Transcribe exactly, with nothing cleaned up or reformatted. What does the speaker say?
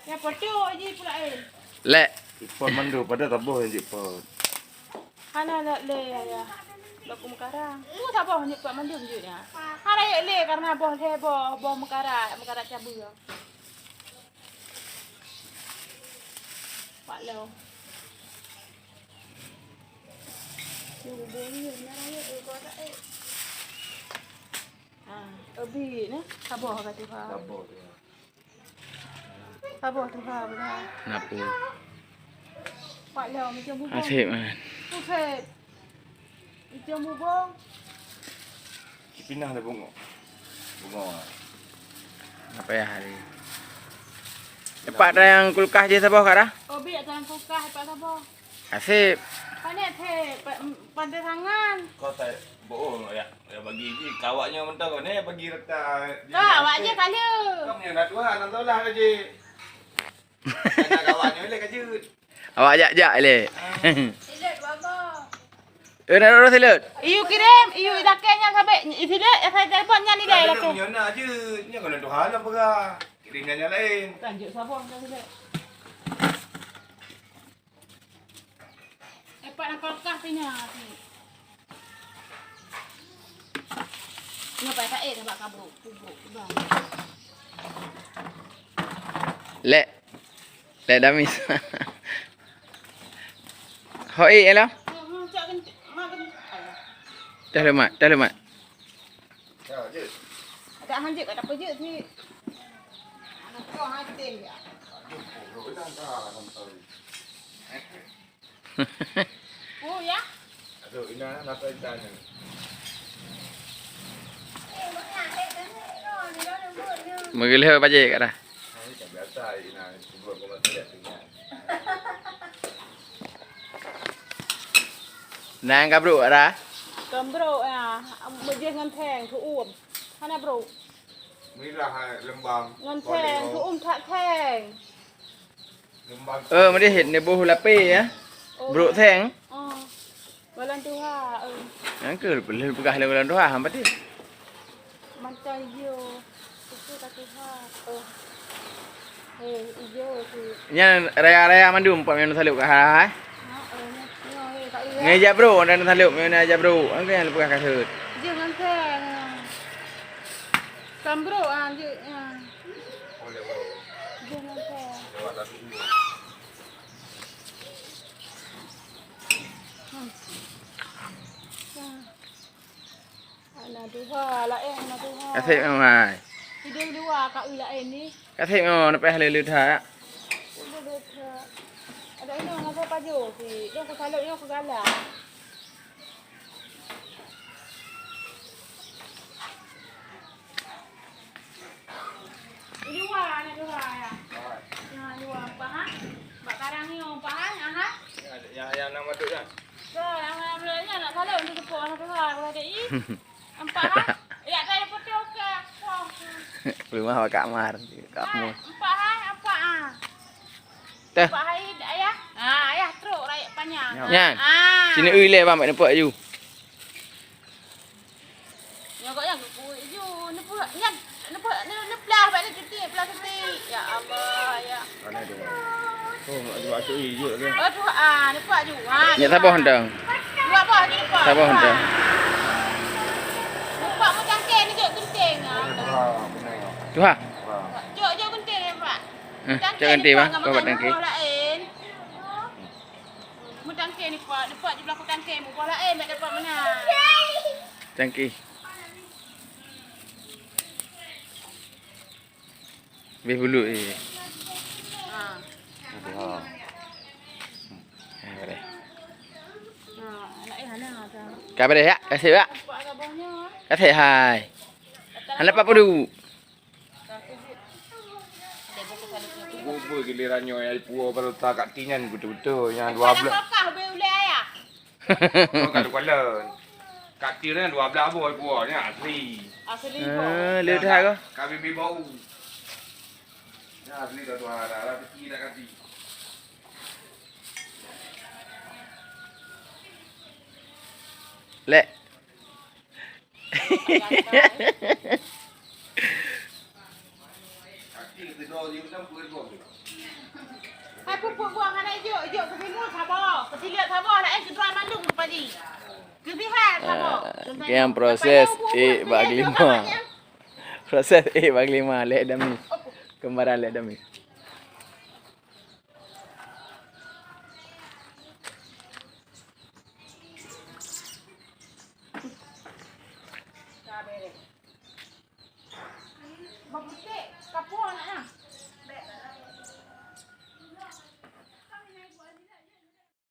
Ya, pocok ji pula, eh. Lek. Ipot mandum, pada taboh yang jipot. Hana lek le, ya. Baku meukarang. Tu taboh ni pat mandum je dah. Hana yek le karena boh le boh, boh meukarat, meukarat cabeue. Pak lo. Ni bubur ni, ni raya, eh, kau tak, eh. Ah, abi ni, sabar kat Tuhan. Sabar, ya. Sabar Tuhan, benar. Kenapa? Pak lo, macam bubur. Asyik, man. Buset. Icong bubong. Cipinah dah bungong. Bungong. Apa ya hari? Cepat dah yang kulkas je saboh kat dah. Oh, biar dalam kulkas, cepat saboh. Asip. Panet he, pa-, pandai tangan. Kau tak bohong ya. Ya bagi je kawaknya mentah kau ni bagi rata. Kau awak je kala. Kau punya nak Tuhan, nak tolak aja. Nak kawaknya boleh kajut. Awak jak-jak lé. Silut dua boh. Eh, nak dua silut. Iyu kirim, iyu lakée nyan sabé. I silut, ya saya telepon nyan nilai lakée. Nyoe na je. Nyoe kalau Tuhan apa ga? Kirim nyan lain. Lanjut sabar dah silut. Epak nak kulkas pina. Nyoe pai kaé dah bak kabrok, kubrok, bang. Lek. Lek damis. Hoi, elo. Dah lemak, dah lemak. Ada hanjek kat apa je si. Anak kau hati ya. Oh ya. Aduh, ina napa ditanya? Meugeulheueh bajée kat dah. Nah, ini tak biasa, ina sebelum kau masuk lihat tinggal. Nang ka brok dah? Ka brok ya, meujeuh ngon theng, tuum. Hana brok. Mirah, eh, lembang. Ngon theng, tuum that theng. Eh, meudeh neuboh lapé ya. Oh. Brok theng. Oh. Balan tuha, eh. Nyang ke peugah lé balan tuha, hamba teuh. Mantong ijo. Itu ka tuha. Oh. Eh, ijo tu. Nyan raya-raya mandum pak meunyoe saleup ka hai. Ha, eh, nyoe, nyoe, eh, tak iya. Ngai jak brok, dan saleup meunyoe jak brok. Angke nyang peugah kasut. Ijo ngan theng. Kan brok, ah, ijo, ah. Ijo ngan theng. Hana tuha, laén hana tuha. Kasek memang hai. Idéh dua ka eu laén ni. Kasek memang nak payah lele that. Lele that. Ada ina ngapa pajo si. Dia ku salok dia ku galak. Di luwa, aneuk luwa ya. Ya, luwa, Pak, ha? Bak karang nyoe, Pak, ha? Aha. Ya, ya, ya, nama tu kan? So, nama, nama dia nak salah untuk tepuk aneuk luwa, kalau ada i. Empat, ha? Ya, tak ada foto ke? Wah. Rumah Pak Kamar, kamu. Empat, ha? Empat, ha? Tah. Empat, ha? Ayah? Ah, ayah trok rakyat panyang. Nyan. Ah. Sini ui leh, bang, bak nampak aju. Nyoe kok nyang geupeuet ju, neupeuet, nyan, neupeuet, ne-, neuplah bak lé titik, plah titik. Ya Allah, ya. Mana dia? Oh, nak dua tu, eh, ju lagi. Oh, tu, ah, neupeuet ju. Ha, nyak saboh hentang. Dua boh je neupeuet. Saboh hentang. Neupeuet meutangke ni jok geunteng. Ah, benar. Tu ha. Jok, jok geunteng ya, Pak. Eh, tangke jok geunteng, Pak. Kau buat tangke. Lain. Meutangke ni, Pak. Neupeuet di beulah tangke, muboh laén, bak dapat meunan. Tangke. Beh bulu, eh. Ha. Aduh, ha. Ha, boleh. Ha, anak eh, hana, ha. Ka boleh, ya? Kasih, ya? Nampak saboh nyoe. Kasih, hai. Hana apa-apa dulu. Bubur giliran nyoe ai puwoe baru ta kat tinyan beutôi-beutôi nyang dua belas. Kah be ulée ayah. Oh, kat Kuala. Kat tinyan dua belas boh ai puwoe ni asli. Asli. Eh, le dah ke? Kami bi bau. Ni asli dah tuan ada, ada kecil dah kati. Lek. Hai pupuk buah hana ijok, ijok keutimur saboh, keutilek saboh, laén keudroe mandum Pak Ji. Keubihar saboh. Ah, kian proses ék bak glima. Proses ék bak glima, lek dami. Keumbaran lek dami. Bak putéh, kapur anak na.